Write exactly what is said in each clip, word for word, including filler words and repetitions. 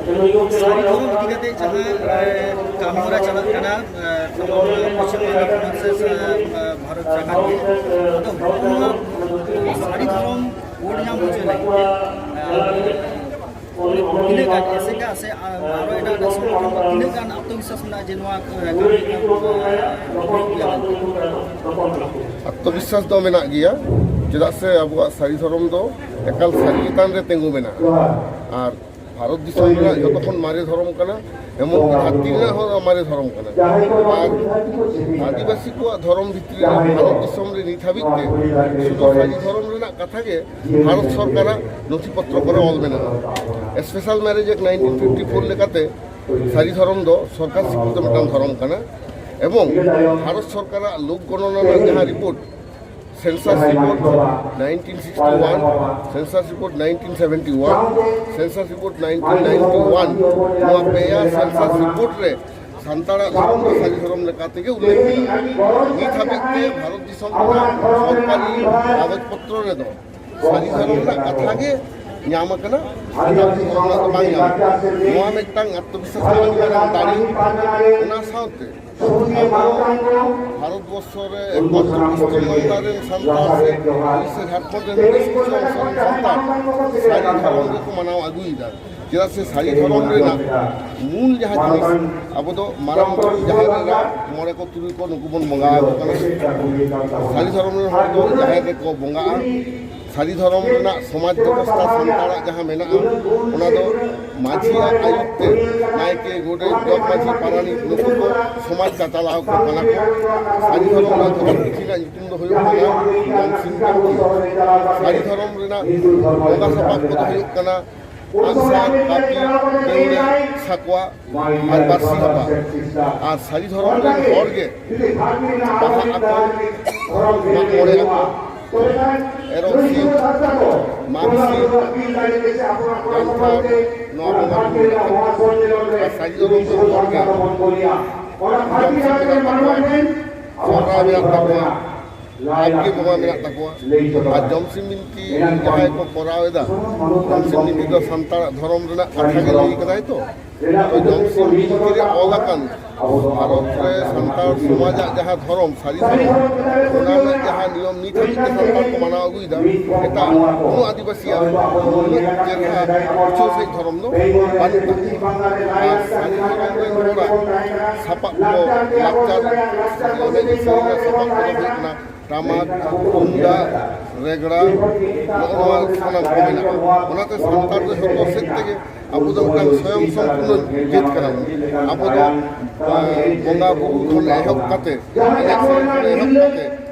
ᱥᱟᱹᱨᱤ ᱫᱷᱚᱨᱚᱢ ᱤᱫᱤ ᱠᱟᱛᱮ ᱡᱟᱦᱟᱸ, ᱮ, ᱠᱟᱹᱢᱤ ᱦᱚᱨᱟ ᱪᱟᱞᱟᱜ ᱠᱟᱱᱟ, ᱮ, ᱛᱟᱵᱚᱱ ᱯᱚᱪᱷᱤᱢ ᱵᱟᱝᱞᱟ ᱯᱚᱱᱚᱛ ᱥᱮ, ᱥᱮ, ᱮ, ᱵᱷᱟᱨᱚᱛ ᱡᱟᱠᱟᱛ ᱜᱮ, ᱟᱫᱚ ᱦᱚᱸᱜᱼᱚ ᱱᱚᱣᱟ ᱥᱟᱹᱨᱤ ᱫᱷᱚᱨᱚᱢ ᱠᱳᱰ ᱧᱟᱢ ᱦᱚᱪᱚ ᱞᱟᱹᱜᱤᱫ ᱛᱮ, ᱮ, ᱛᱤᱱᱟᱹᱜ ᱜᱟᱱ ᱮᱥᱮᱠᱟ ᱥᱮ ᱟᱨ-, ᱟᱨᱚ ᱮᱴᱟᱜ ᱮᱴᱟᱜ ᱥᱚᱝᱜᱚᱴᱷᱚᱱ ᱠᱚ ᱛᱤᱱᱟᱹᱜ ᱜᱟᱱ ᱟᱛᱢᱚᱵᱤᱥᱥᱟᱥ ᱢᱮᱱᱟᱜᱼᱟ ᱡᱮ ᱱᱚᱣᱟ, ᱮ, ᱠᱟᱹᱢᱤ ᱠᱚ, ᱮ, ᱦᱩᱭᱩᱜ ᱜᱮᱭᱟ ᱢᱮᱱᱛᱮ? ᱟᱛᱢᱚᱵᱤᱥᱥᱟᱥ ᱫᱚ ᱢᱮᱱᱟᱜ ᱜᱮᱭᱟ, ᱪᱮᱫᱟᱜ ᱥᱮ ᱟᱵᱚᱣᱟᱜ ᱥᱟᱹᱨᱤ ᱫᱷᱚᱨᱚᱢ ᱫᱚ ᱮᱠᱟᱞ ᱥᱟᱹᱨᱤ ᱪᱮᱛᱟᱱ ᱨᱮ ᱛᱤᱸᱜᱩ ᱢᱮᱱᱟᱜᱼᱟ᱾ ᱟᱨ ᱵᱷᱟᱨᱚᱛ ᱫᱤᱥᱚᱢ ᱨᱮᱱᱟᱜ ᱡᱚᱛᱚ ᱠᱷᱚᱱ ᱢᱟᱨᱮ ᱫᱷᱚᱨᱚᱢ ᱠᱟᱱᱟ, ᱮᱢᱚᱱᱠᱤ ᱫᱷᱟᱹᱨᱛᱤ ᱨᱮᱱᱟᱜ ᱦᱚᱸ ᱢᱟᱨᱮ ᱫᱷᱚᱨᱚᱢ ᱠᱟᱱᱟ᱾ ᱟᱨ ᱟᱹᱫᱤᱵᱟᱹᱥᱤ ᱠᱚᱣᱟᱜ ᱫᱷᱚᱨᱚᱢ ᱵᱷᱤᱛᱨᱤ ᱨᱮ ᱵᱷᱟᱨᱚᱛ ᱫᱤᱥᱚᱢ ᱨᱮ ᱱᱤᱛ ᱦᱟᱹᱵᱤᱡ ᱛᱮ ᱥᱩᱫᱷᱩ ᱥᱟᱹᱨᱤ ᱫᱷᱚᱨᱚᱢ ᱨᱮᱱᱟᱜ ᱠᱟᱛᱷᱟ ᱜᱮ ᱵᱷᱟᱨᱚᱛ ᱥᱚᱨᱠᱟᱨᱟᱜ ᱱᱚᱛᱷᱤ ᱯᱚᱛᱨᱚ ᱠᱚᱨᱮ ᱚᱞ ᱢᱮᱱᱟᱜᱼᱟ᱾ Special marriage act nineteen fifty four ᱞᱮᱠᱟᱛᱮ ᱥᱟᱹᱨᱤ ᱫᱷᱚᱨᱚᱢ ᱫᱚ ᱥᱚᱨᱠᱟᱨ ᱥᱤᱠᱨᱤᱛᱤ ᱢᱤᱫᱴᱟᱝ ᱫᱷᱚᱨᱚᱢ ᱠᱟᱱᱟ᱾ ᱮᱵᱚᱝ ᱵᱷᱟᱨᱚᱛ ᱥᱚᱨᱠᱟᱨᱟᱜ ᱞᱳᱠ ᱜᱚᱱᱚᱱᱟ ᱨᱮᱱᱟᱜ ᱡᱟᱦᱟᱸ report, census report nineteen sixty one, census report nineteen seventy one, census report nineteen ninety one, ᱱᱚᱣᱟ ᱯᱮᱭᱟ ᱥᱮᱱᱥᱟᱥ ᱨᱤᱯᱳᱨᱴ ᱨᱮ ᱥᱟᱱᱛᱟᱲᱟᱜ ᱫᱷᱚᱨᱚᱢ ᱫᱚ ᱥᱟᱹᱨᱤ ᱫᱷᱚᱨᱚᱢ ᱞᱮᱠᱟ ᱛᱮᱜᱮ ᱩᱞᱞᱮᱠᱷ ᱢᱮᱱᱟᱜᱼᱟ᱾ ᱱᱤᱛ ᱦᱟᱹᱵᱤᱡ ᱛᱮ ᱵᱷᱟᱨᱚᱛ ᱫᱤᱥᱚᱢ ᱨᱮᱱᱟᱜ ᱥᱚᱨᱠᱟᱨᱤ ᱠᱟᱜᱚᱡᱽ ᱯᱚᱛᱨᱚ ᱨᱮᱫᱚ ᱥᱟᱹᱨᱤ ᱫᱷᱚᱨᱚᱢ ᱨᱮᱱᱟᱜ ᱠᱟᱛᱷᱟ ᱜᱮ ᱧᱟᱢ ᱟᱠᱟᱱᱟ, ᱮᱴᱟᱜ ᱫᱷᱚᱨᱚᱢ ᱨᱮᱱᱟᱜ ᱫᱚ ᱵᱟᱝ ᱧᱟᱢ ᱟᱠᱟᱱᱟ᱾ ᱱᱚᱣᱟ ᱢᱤᱫᱴᱟᱝ ᱟᱛᱢᱚᱵᱤᱥᱥᱟᱥ ᱨᱮᱱᱟᱜ ᱢᱤᱫᱴᱟᱝ ᱫᱟᱲᱮ᱾ ᱚᱱᱟ ᱥᱟᱶᱛᱮ ᱟᱵᱚ ᱵᱷᱟᱨᱚᱛ ᱵᱚᱨᱥᱚ ᱨᱮ ᱮᱠᱢᱟᱛᱨᱚ ᱯᱚᱥᱪᱤᱢ ᱵᱟᱝᱞᱟ ᱨᱮᱱ ᱥᱟᱱᱛᱟᱲ ᱥᱮ ᱩᱲᱤᱥᱥᱟ ᱡᱷᱟᱲᱠᱷᱚᱸᱰ ᱨᱮᱱ ᱵᱮᱥ ᱠᱤᱪᱷᱩ ᱚᱝᱥᱚ ᱨᱮᱱ ᱥᱟᱱᱛᱟᱲ ᱥᱟᱹᱨᱤ ᱫᱷᱚᱨᱚᱢ ᱜᱮᱠᱚ ᱢᱟᱱᱟᱣ ᱟᱹᱜᱩᱭᱮᱫᱟ᱾ ᱪᱮᱫᱟᱜ ᱥᱮ ᱥᱟᱹᱨᱤ ᱫᱷᱚᱨᱚᱢ ᱨᱮᱱᱟᱜ ᱢᱩᱞ ᱡᱟᱦᱟᱸ ᱡᱤᱱᱤᱥ, ᱟᱵᱚ ᱫᱚ ᱢᱟᱨᱟᱝ ᱵᱩᱨᱩ, ᱡᱟᱦᱮᱨ ᱮᱨᱟ, ᱢᱚᱬᱮ ᱠᱚ ᱛᱩᱨᱩᱭ ᱠᱚ, ᱱᱩᱠᱩ ᱵᱚᱱ ᱵᱚᱸᱜᱟ ᱟᱠᱚ ᱠᱟᱱᱟ᱾ ᱥᱟᱹᱨᱤ ᱫᱷᱚᱨᱚᱢ ᱨᱮᱱ ᱦᱚᱲ ᱫᱚ ᱡᱟᱦᱮᱨ ᱨᱮᱠᱚ ᱵᱚᱸᱜᱟᱜᱼᱟ᱾ ᱥᱟᱹᱨᱤ ᱫᱷᱚᱨᱚᱢ ᱨᱮᱱᱟᱜ ᱥᱚᱢᱟᱡᱽ ᱵᱮᱵᱚᱥᱛᱷᱟ ᱥᱟᱱᱛᱟᱲᱟᱜ ᱡᱟᱦᱟᱸ ᱢᱮᱱᱟᱜᱼᱟ, ᱚᱱᱟ ᱫᱚ ᱢᱟᱹᱡᱷᱤᱭᱟᱜ ᱟᱹᱭᱩᱨ ᱛᱮ ᱱᱟᱭᱠᱮ, ᱜᱚᱰᱮᱛ, ᱡᱚᱜᱽ ᱢᱟᱹᱡᱷᱤ, ᱯᱟᱨᱟᱱᱤᱠ, ᱱᱩᱠᱩ ᱠᱚ ᱥᱚᱢᱟᱡᱽ ᱪᱟᱪᱟᱞᱟᱣ ᱠᱚ ᱠᱟᱱᱟ ᱠᱚ᱾ ᱥᱟᱹᱨᱤ ᱫᱷᱚᱨᱚᱢ ᱨᱮᱱᱟᱜ ᱫᱷᱚᱨᱚᱢ ᱯᱩᱛᱷᱤ ᱨᱮᱱᱟᱜ ᱧᱩᱛᱩᱢ ᱫᱚ ᱦᱩᱭᱩᱜ ᱠᱟᱱᱟ ᱜᱮᱭᱟᱱ ᱥᱤᱝ ᱵᱤᱱᱛᱤ᱾ ᱥᱟᱹᱨᱤ ᱫᱷᱚᱨᱚᱢ ᱨᱮᱱᱟᱜ ᱵᱚᱸᱜᱟ ᱥᱟᱯᱟᱵ ᱠᱚᱫᱚ ᱦᱩᱭᱩᱜ ᱠᱟᱱᱟ ᱟᱜᱼᱥᱟᱨ, ᱠᱟᱹᱯᱤ, ᱫᱟᱹᱣᱲᱟᱹ, ᱥᱟᱠᱣᱟ ᱟᱨ ᱵᱟᱹᱨᱥᱤ ᱦᱟᱯᱟ᱾ ᱟᱨ ᱥᱟᱹᱨᱤ ᱫᱷᱚᱨᱚᱢ ᱨᱮᱱ ᱦᱚᱲ ᱜᱮ ᱵᱟᱦᱟᱜ ᱟᱠᱚ, ᱢᱟᱜ ᱢᱚᱬᱮ ᱟᱠᱚ, ᱮᱨᱚᱜ ᱥᱤᱢ, ᱢᱟᱜᱽ ᱥᱤᱢ, ᱠᱟᱱᱴᱷᱟᱲ, ᱱᱚᱣᱟ ᱵᱚᱸᱜᱟ ᱵᱩᱨᱩ ᱟᱠᱚ᱾ ᱟᱨ ᱥᱟᱹᱨᱤ ᱫᱷᱚᱨᱚᱢ ᱨᱮᱱ ᱦᱚᱲ ᱜᱮ ᱡᱚᱢ ᱥᱤᱢ ᱢᱮᱱᱟᱜ ᱛᱟᱠᱚᱣᱟ, ᱥᱚᱦᱨᱟᱭ ᱢᱮᱱᱟᱜ ᱛᱟᱠᱚᱣᱟ, ᱟᱯᱜᱮ ᱵᱚᱸᱜᱟ ᱢᱮᱱᱟᱜ ᱛᱟᱠᱚᱣᱟ᱾ ᱟᱨ ᱡᱚᱢᱥᱤᱢ ᱵᱤᱱᱛᱤ ᱡᱟᱦᱟᱸᱭ ᱠᱚ ᱠᱚᱨᱟᱣ ᱮᱫᱟ, ᱡᱚᱢᱥᱤᱢ ᱵᱤᱱᱛᱤ ᱫᱚ ᱥᱟᱱᱛᱟᱲᱟᱜ ᱫᱷᱚᱨᱚᱢ ᱨᱮᱱᱟᱜ ᱠᱟᱛᱷᱟ ᱜᱮ ᱞᱟᱹᱭ ᱠᱟᱫᱟᱭ ᱛᱚ᱾ ᱛᱚ ᱡᱚᱢᱥᱤᱢ ᱵᱤᱱᱛᱤ ᱨᱮ ᱚᱞ ᱟᱠᱟᱱ ᱵᱷᱟᱨᱚᱛ ᱨᱮ ᱥᱟᱱᱛᱟᱲ ᱥᱚᱢᱟᱡᱟᱜ ᱡᱟᱦᱟᱸ ᱫᱷᱚᱨᱚᱢ, ᱥᱟᱹᱨᱤ ᱫᱷᱚᱨᱚᱢ, ᱚᱱᱟ ᱨᱮᱱᱟᱜ ᱡᱟᱦᱟᱸ ᱱᱤᱭᱚᱢ ᱱᱤᱛ ᱦᱟᱹᱵᱤᱡ ᱛᱮ ᱥᱟᱱᱛᱟᱲ ᱠᱚ ᱢᱟᱱᱟᱣ ᱟᱹᱜᱩᱭᱮᱫᱟ, ᱮᱴᱟᱜ ᱠᱳᱱᱳ ᱟᱹᱫᱤᱵᱟᱹᱥᱤᱭᱟᱜ ᱩᱱᱟᱹᱜ ᱪᱮᱦᱨᱟ ᱜᱩᱪᱷᱟᱹᱣ ᱥᱟᱹᱦᱤᱡ ᱫᱷᱚᱨᱚᱢ ᱫᱚ ᱵᱟᱹᱱᱩᱜ ᱛᱟᱠᱚᱣᱟ᱾ ᱟᱨ ᱥᱟᱹᱨᱤ ᱫᱷᱚᱨᱚᱢ ᱨᱮᱱ ᱦᱚᱲᱟᱜ ᱥᱟᱯᱟᱵ ᱠᱚ, ᱞᱟᱠᱪᱟᱨ ᱮᱱᱮᱡ ᱥᱮᱨᱮᱧ ᱨᱮᱱᱟᱜ ᱥᱟᱯᱟᱵ ᱠᱚᱫᱚ ᱦᱩᱭᱩᱜ ᱠᱟᱱᱟ ᱴᱟᱢᱟᱠ, ᱛᱩᱢᱫᱟᱜ, ᱨᱮᱜᱽᱲᱟ, ᱱᱚᱜᱼᱚ ᱱᱚᱣᱟ ᱥᱟᱱᱟᱢ ᱠᱚ ᱢᱮᱱᱟᱜᱼᱟ᱾ ᱚᱱᱟᱛᱮ ᱥᱟᱱᱛᱟᱲ ᱫᱚ ᱡᱷᱚᱛᱚ ᱥᱮᱫ ᱛᱮᱜᱮ ᱟᱵᱚ ᱫᱚ ᱢᱤᱫᱴᱟᱝ ᱥᱚᱭᱚᱝ ᱥᱚᱢᱯᱩᱨᱱᱚ ᱡᱟᱹᱛ ᱠᱟᱱᱟ ᱵᱚᱱ᱾ ᱟᱵᱚ ᱫᱚ, ᱟᱸ, ᱵᱚᱸᱜᱟ ᱵᱩᱨᱩ ᱠᱷᱚᱱ ᱮᱦᱚᱵ ᱠᱟᱛᱮ, ᱮᱱᱮᱡ ᱥᱮᱨᱮᱧ ᱠᱷᱚᱱ ᱮᱦᱚᱵ ᱠᱟᱛᱮ,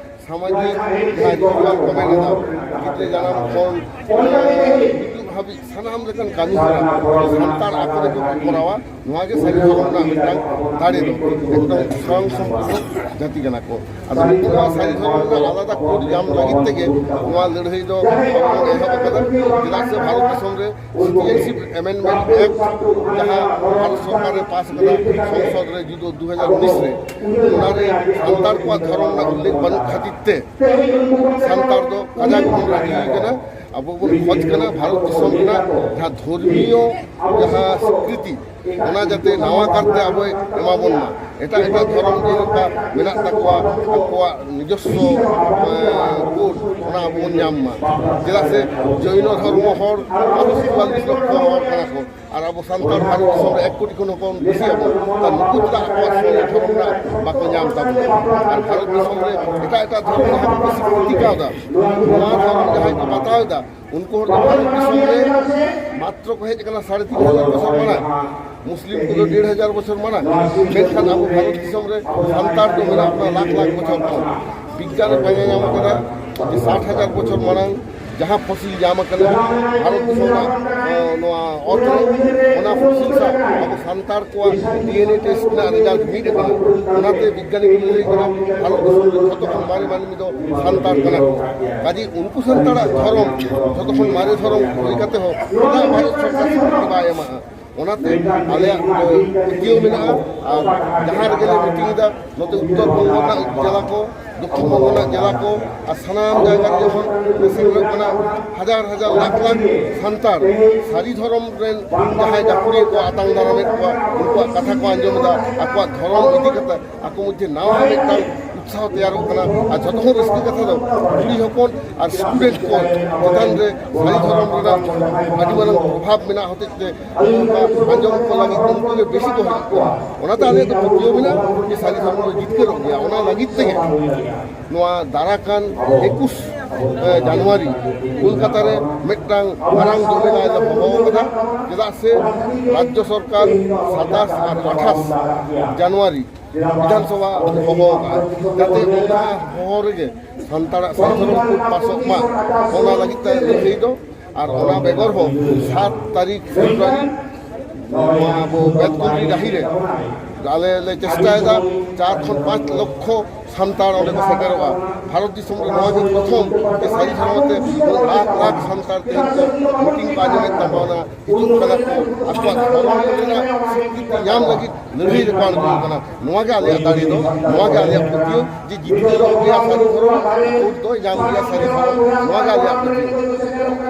ᱥᱟᱢᱟᱡᱤᱠ ᱡᱟᱦᱟᱸ ᱨᱤᱪᱩᱣᱟᱞ ᱠᱚ ᱢᱮᱱ ᱮᱫᱟ, ᱜᱤᱫᱽᱨᱟᱹ ᱡᱟᱱᱟᱢ ᱠᱷᱚᱱ, ᱟᱸ, ᱜᱩᱡᱩᱜ ᱦᱟᱹᱵᱤᱡ ᱥᱟᱱᱟᱢ ᱞᱮᱠᱟᱱ ᱠᱟᱹᱢᱤ ᱦᱚᱨᱟ ᱥᱟᱱᱛᱟᱲ ᱟᱠᱚ ᱛᱮᱠᱚ ᱠᱚᱨᱟᱣᱟ᱾ ᱱᱚᱣᱟ ᱜᱮ ᱥᱟᱹᱨᱤ ᱫᱷᱚᱨᱚᱢ ᱨᱮᱱᱟᱜ ᱢᱤᱫᱴᱟᱝ ᱫᱟᱲᱮ ᱫᱚ, ᱮᱠᱫᱚᱢ ᱥᱚᱭᱚᱝ ᱥᱚᱢᱯᱩᱨᱱᱚ ᱡᱟᱹᱛᱤ ᱠᱟᱱᱟ ᱠᱚ᱾ ᱟᱫᱚ ᱱᱩᱠᱩ ᱱᱚᱣᱟ ᱥᱟᱹᱨᱤ ᱫᱷᱚᱨᱚᱢ ᱨᱮᱱᱟᱜ ᱟᱞᱟᱫᱟ ᱠᱳᱰ ᱧᱟᱢ ᱞᱟᱹᱜᱤᱫ ᱛᱮᱜᱮ ᱱᱚᱣᱟ ᱞᱟᱹᱲᱦᱟᱹᱭ ᱫᱚ ᱟᱵᱚ ᱵᱚᱱ ᱮᱦᱚᱵ ᱟᱠᱟᱫᱟ᱾ ᱪᱮᱫᱟᱜ ᱥᱮ ᱵᱷᱟᱨᱚᱛ ᱫᱤᱥᱚᱢ ᱨᱮ ᱥᱤᱴᱤᱡᱮᱱᱥᱤᱯ ᱮᱢᱮᱱᱰᱢᱮᱱᱴ ᱮᱠᱴ ᱡᱟᱦᱟᱸ ᱵᱷᱟᱨᱚᱛ ᱥᱚᱨᱠᱟᱨ ᱮ ᱯᱟᱥ ᱟᱠᱟᱫᱟ, ᱥᱚᱝᱥᱚᱫ ᱨᱮ ᱡᱩᱫᱟᱹ ᱫᱩ ᱦᱟᱡᱟᱨ ᱩᱱᱤᱥ ᱨᱮ, ᱚᱱᱟᱨᱮ ᱥᱟᱱᱛᱟᱲ ᱠᱚᱣᱟᱜ ᱫᱷᱚᱨᱚᱢ ᱨᱮᱱᱟᱜ ᱩᱞᱞᱮᱠᱷ ᱵᱟᱹᱱᱩᱜ ᱠᱷᱟᱹᱛᱤᱨ ᱛᱮ ᱥᱟᱱᱛᱟᱲ ᱫᱚ ᱠᱟᱡᱟᱠ ᱵᱚᱱ ᱨᱟᱹᱜᱤ ᱠᱟᱱᱟ᱾ ᱟᱵᱚ ᱵᱚᱱ ᱠᱷᱚᱡᱽ ᱠᱟᱱᱟ ᱵᱷᱟᱨᱚᱛ ᱫᱤᱥᱚᱢ ᱨᱮᱱᱟᱜ ᱡᱟᱦᱟᱸ ᱫᱷᱚᱨᱢᱤᱭᱚ ᱡᱟᱦᱟᱸ ᱥᱤᱠᱨᱤᱛᱤ, ᱚᱱᱟ ᱡᱟᱛᱮ ᱱᱟᱣᱟ ᱠᱟᱨᱛᱮ ᱟᱵᱚᱭ ᱮᱢᱟ ᱵᱚᱱ ᱢᱟ᱾ ᱮᱴᱟᱜ ᱮᱴᱟᱜ ᱫᱷᱚᱨᱚᱢ ᱡᱮᱞᱮᱠᱟ ᱢᱮᱱᱟᱜ ᱛᱟᱠᱚᱣᱟ ᱟᱠᱚᱣᱟᱜ ᱱᱤᱡᱚᱥᱥᱚ, ᱮ, ᱠᱳᱰ, ᱚᱱᱟ ᱟᱵᱚ ᱵᱚᱱ ᱧᱟᱢ ᱢᱟ᱾ ᱪᱮᱫᱟᱜ ᱥᱮ ᱡᱚᱭᱱᱚ ᱫᱷᱚᱨᱢᱚ ᱦᱚᱲ ᱟᱵᱚ ᱪᱩᱣᱟᱞᱞᱤᱥ ᱞᱚᱠᱠᱷᱚ ᱦᱚᱲ ᱠᱟᱱᱟ ᱠᱚ, ᱟᱨ ᱟᱵᱚ ᱥᱟᱱᱛᱟᱲ ᱵᱷᱟᱨᱚᱛ ᱫᱤᱥᱚᱢ ᱨᱮ ᱮᱠ ᱠᱳᱴᱤ ᱠᱷᱚᱱ ᱦᱚᱸ ᱠᱚᱢ ᱵᱮᱥᱤ ᱟᱵᱚ᱾ ᱟᱨ ᱱᱩᱠᱩ ᱪᱮᱫᱟᱜ ᱟᱠᱚᱣᱟᱜ ᱥᱚᱢᱟᱡᱽ ᱫᱷᱚᱨᱚᱢ ᱨᱮᱱᱟᱜ ᱵᱟᱠᱚ ᱧᱟᱢ ᱛᱟᱵᱚᱱᱟ? ᱟᱨ ᱵᱷᱟᱨᱚᱛ ᱫᱤᱥᱚᱢ ᱨᱮ ᱮᱴᱟᱜ ᱮᱴᱟᱜ ᱫᱷᱚᱨᱚᱢ ᱡᱟᱦᱟᱸᱭ ᱠᱚ ᱥᱤᱠᱨᱤᱛᱤ ᱠᱟᱣᱫᱟ, ᱱᱚᱣᱟ ᱫᱷᱚᱨᱚᱢ ᱡᱟᱦᱟᱸᱭ ᱠᱚ ᱵᱟᱛᱟᱣ ᱮᱫᱟ, ᱩᱱᱠᱩ ᱦᱚᱲ ᱫᱚ ᱵᱷᱟᱨᱚᱛ ᱫᱤᱥᱚᱢ ᱨᱮ ᱢᱟᱛᱨᱚ ᱠᱚ ᱦᱮᱡ ᱟᱠᱟᱱᱟ ᱥᱟᱲᱮ ᱛᱤᱱ ᱦᱟᱡᱟᱨ ᱵᱚᱪᱷᱚᱨ ᱢᱟᱲᱟᱝ, ᱢᱩᱥᱞᱤᱢ ᱠᱚᱫᱚ ᱰᱮᱲ ᱦᱟᱡᱟᱨ ᱵᱚᱪᱷᱚᱨ ᱢᱟᱲᱟᱝ᱾ ᱢᱮᱱᱠᱷᱟᱱ ᱟᱵᱚ ᱵᱷᱟᱨᱚᱛ ᱫᱤᱥᱚᱢ ᱨᱮ ᱥᱟᱱᱛᱟᱲ ᱫᱚ ᱢᱮᱱᱟᱜ ᱵᱚᱱᱟ ᱞᱟᱠᱷ ᱞᱟᱠᱷ ᱵᱚᱪᱷᱚᱨ ᱠᱷᱚᱱ᱾ ᱵᱤᱜᱽᱜᱟᱱ ᱮ ᱯᱟᱸᱡᱟ ᱧᱟᱢ ᱟᱠᱟᱫᱟ ᱡᱮ ᱥᱟᱴ ᱦᱟᱡᱟᱨ ᱵᱚᱪᱷᱚᱨ ᱢᱟᱲᱟᱝ ᱡᱟᱦᱟᱸ ᱯᱷᱚᱥᱤᱞ ᱧᱟᱢ ᱟᱠᱟᱱᱟ ᱵᱷᱟᱨᱚᱛ ᱫᱤᱥᱚᱢ ᱨᱮᱱᱟᱜ, ᱮ, ᱱᱚᱣᱟ ᱚᱛ ᱨᱮ, ᱚᱱᱟ ᱯᱷᱚᱥᱤᱞ ᱥᱟᱶ ᱟᱵᱚ ᱥᱟᱱᱛᱟᱲ ᱠᱚᱣᱟᱜ ᱰᱤ ᱮᱱ ᱮ ᱴᱮᱥᱴ ᱨᱮᱱᱟᱜ ᱨᱮᱡᱟᱞᱴ ᱢᱤᱫ ᱟᱠᱟᱱᱟ᱾ ᱚᱱᱟᱛᱮ ᱵᱤᱜᱽᱜᱟᱱᱤ ᱠᱚ ᱞᱟᱹᱭ ᱠᱟᱱᱟ ᱵᱷᱟᱨᱚᱛ ᱫᱤᱥᱚᱢ ᱨᱮ ᱡᱷᱚᱛᱚ ᱠᱷᱚᱱ ᱢᱟᱨᱮ ᱢᱟᱹᱱᱢᱤ ᱫᱚ ᱥᱟᱱᱛᱟᱲ ᱠᱟᱱᱟ ᱠᱚ᱾ ᱠᱟᱡᱮ ᱩᱱᱠᱩ ᱥᱟᱱᱛᱟᱲᱟᱜ ᱫᱷᱚᱨᱚᱢ ᱡᱷᱚᱛᱚ ᱠᱷᱚᱱ ᱢᱟᱨᱮ ᱫᱷᱚᱨᱚᱢ ᱦᱩᱭ ᱠᱟᱛᱮ ᱦᱚᱸ ᱪᱮᱫᱟᱜ ᱵᱷᱟᱨᱚᱛ ᱥᱚᱨᱠᱟᱨ ᱥᱤᱠᱨᱤᱛᱤ ᱵᱟᱭ ᱮᱢᱟᱜᱼᱟ? ᱚᱱᱟᱛᱮ ᱟᱞᱮᱭᱟᱜ ᱯᱟᱹᱛᱭᱟᱹᱣ ᱢᱮᱱᱟᱜᱼᱟ᱾ ᱟᱨ ᱡᱟᱦᱟᱸ ᱨᱮᱜᱮ ᱞᱮ ᱢᱤᱴᱤᱝ ᱮᱫᱟ, ᱱᱚᱛᱮ ᱩᱛᱛᱚᱨ ᱵᱚᱝᱜᱚ ᱨᱮᱱᱟᱜ ᱡᱮᱞᱟ ᱠᱚ, ᱫᱚᱠᱠᱷᱤᱱ ᱵᱚᱝᱜᱚ ᱨᱮᱱᱟᱜ ᱡᱮᱞᱟ ᱠᱚ, ᱟᱨ ᱥᱟᱱᱟᱢ ᱡᱟᱭᱜᱟ ᱨᱮ ᱡᱚᱠᱷᱚᱱ ᱞᱮ ᱥᱮᱴᱮᱨᱚᱜ ᱠᱟᱱᱟ, ᱦᱟᱡᱟᱨ ᱦᱟᱡᱟᱨ ᱞᱟᱠᱷ ᱞᱟᱠᱷ ᱥᱟᱱᱛᱟᱲ ᱥᱟᱹᱨᱤ ᱫᱷᱚᱨᱚᱢ ᱨᱮᱱ ᱡᱟᱦᱟᱸᱭ ᱜᱟᱹᱠᱷᱩᱲᱤᱭᱟᱹ ᱠᱚ ᱟᱛᱟᱝ ᱫᱟᱨᱟᱢᱮᱫ ᱠᱚᱣᱟ, ᱩᱱᱠᱩᱣᱟᱜ ᱠᱟᱛᱷᱟ ᱠᱚ ᱟᱸᱡᱚᱢ ᱮᱫᱟ, ᱟᱠᱚᱣᱟᱜ ᱫᱷᱚᱨᱚᱢ ᱤᱫᱤ ᱠᱟᱛᱮ ᱟᱠᱚ ᱢᱚᱫᱽᱫᱷᱮ ᱱᱟᱣᱟ ᱢᱤᱫᱴᱟᱝ ᱩᱛᱥᱟᱦᱚ ᱛᱮᱭᱟᱨᱚᱜ ᱠᱟᱱᱟ᱾ ᱟᱨ ᱡᱷᱚᱛᱚ ᱠᱷᱚᱱ ᱨᱟᱹᱥᱠᱟᱹ ᱠᱟᱛᱷᱟ ᱫᱚ ᱠᱩᱲᱤ ᱦᱚᱯᱚᱱ ᱟᱨ ᱥᱴᱩᱰᱮᱱᱴ ᱠᱚ ᱪᱮᱛᱟᱱ ᱨᱮ ᱥᱟᱹᱨᱤ ᱫᱷᱚᱨᱚᱢ ᱨᱮᱱᱟᱜ ᱟᱹᱰᱤ ᱢᱟᱨᱟᱝ ᱯᱨᱚᱵᱷᱟᱵᱽ ᱢᱮᱱᱟᱜ ᱦᱚᱛᱮᱡ ᱛᱮ ᱱᱚᱝᱠᱟ ᱟᱸᱡᱚᱢ ᱠᱚ ᱞᱟᱹᱜᱤᱫ ᱩᱱᱠᱩ ᱜᱮ ᱵᱮᱥᱤ ᱠᱚ ᱦᱤᱡᱩᱜ ᱠᱟᱱᱟ᱾ ᱚᱱᱟᱛᱮ ᱟᱞᱮᱭᱟᱜ ᱫᱚ ᱯᱟᱹᱛᱭᱟᱹᱣ ᱢᱮᱱᱟᱜᱼᱟ ᱡᱮ ᱥᱟᱹᱨᱤ ᱫᱷᱚᱨᱚᱢ ᱫᱚ ᱡᱤᱛᱠᱟᱹᱨᱚᱜ ᱜᱮᱭᱟ᱾ ᱚᱱᱟ ᱞᱟᱹᱜᱤᱫ ᱛᱮᱜᱮ ᱱᱚᱣᱟ ᱫᱟᱨᱟ ᱠᱟᱱ ᱮᱠᱩᱥ ᱡᱟᱱᱩᱣᱟᱨᱤ ᱠᱳᱞᱠᱟᱛᱟ ᱨᱮ ᱢᱤᱫᱴᱟᱝ ᱢᱟᱨᱟᱝ ᱡᱚᱢᱮᱞᱟᱭ ᱞᱮ ᱦᱚᱦᱚ ᱟᱠᱟᱫᱟ᱾ ᱪᱮᱫᱟᱜ ᱥᱮ ᱨᱟᱡᱽᱡᱚ ᱥᱚᱨᱠᱟᱨ ᱥᱟᱛᱟᱥ ᱟᱨ ᱟᱴᱷᱟᱥ ᱡᱟᱱᱩᱣᱟᱨᱤ ᱵᱤᱫᱷᱟᱱ ᱥᱚᱵᱷᱟ ᱦᱚᱦᱚ ᱟᱠᱟᱫᱼᱟ, ᱡᱟᱛᱮ ᱚᱱᱟ ᱦᱚᱦᱚ ᱨᱮᱜᱮ ᱥᱟᱱᱛᱟᱲᱟᱜ ᱥᱟᱱᱛᱟᱲ ᱠᱳᱰ ᱯᱟᱥᱚᱜ ᱢᱟ, ᱚᱱᱟ ᱞᱟᱹᱜᱤᱫ ᱛᱮ ᱞᱟᱹᱲᱦᱟᱹᱭ ᱫᱚ᱾ ᱟᱨ ᱚᱱᱟ ᱵᱮᱜᱚᱨ ᱦᱚᱸ ᱥᱟᱛ ᱛᱟᱹᱨᱤᱠᱷ ᱯᱷᱮᱵᱽᱨᱩᱣᱟᱨᱤ ᱱᱚᱣᱟ ᱟᱵᱚ ᱵᱮᱛᱠᱩᱸᱫᱽᱨᱤ ᱰᱟᱹᱦᱤ ᱨᱮ ᱟᱞᱮ ᱞᱮ ᱪᱮᱥᱴᱟᱭᱮᱫᱟ ᱪᱟᱨ ᱠᱷᱚᱱ ᱯᱟᱸᱪ ᱞᱚᱠᱷᱚ ᱥᱟᱱᱛᱟᱲ ᱚᱸᱰᱮ ᱠᱚ ᱥᱮᱴᱮᱨᱚᱜᱼᱟ᱾ ᱵᱷᱟᱨᱚᱛ ᱫᱤᱥᱚᱢ ᱨᱮ ᱱᱚᱣᱟ ᱜᱮ ᱯᱨᱚᱛᱷᱚᱢ ᱡᱮ ᱥᱟᱹᱨᱤ ᱫᱷᱚᱨᱚᱢ ᱛᱮ ᱞᱟᱠᱷ ᱞᱟᱠᱷ ᱥᱟᱱᱛᱟᱲ ᱛᱮᱦᱮᱧ ᱠᱚ ᱢᱤᱴᱤᱝ ᱠᱚ ᱟᱸᱡᱚᱢᱮᱫ ᱛᱟᱵᱚᱱᱟ, ᱦᱤᱡᱩᱜ ᱠᱟᱱᱟ ᱠᱚ, ᱟᱠᱚᱣᱟᱜ ᱫᱷᱚᱨᱚᱢ ᱨᱮᱱᱟᱜ ᱥᱤᱠᱨᱤᱛᱤ ᱧᱟᱢ ᱞᱟᱹᱜᱤᱫ ᱞᱟᱹᱲᱦᱟᱹᱭ ᱨᱮᱠᱚ ᱟᱬᱜᱚ ᱠᱟᱱᱟ᱾ ᱱᱚᱣᱟ ᱜᱮ ᱟᱞᱮᱭᱟᱜ ᱫᱟᱲᱮ ᱫᱚ, ᱱᱚᱣᱟ ᱜᱮ ᱟᱞᱮᱭᱟᱜ ᱯᱟᱹᱛᱭᱟᱹᱣ ᱡᱮ ᱡᱤᱛᱠᱟᱹᱨᱚᱜ ᱜᱮᱭᱟ ᱥᱟᱹᱨᱤ ᱫᱷᱚᱨᱚᱢ, ᱵᱷᱳᱴ ᱫᱚᱭ ᱧᱟᱢ ᱜᱮᱭᱟ ᱥᱟᱹᱨᱤ ᱫᱷᱚᱨᱚᱢ, ᱱᱚᱣᱟ ᱜᱮ ᱟᱞᱮᱭᱟᱜ ᱯᱟᱹᱛᱭᱟᱹᱣ᱾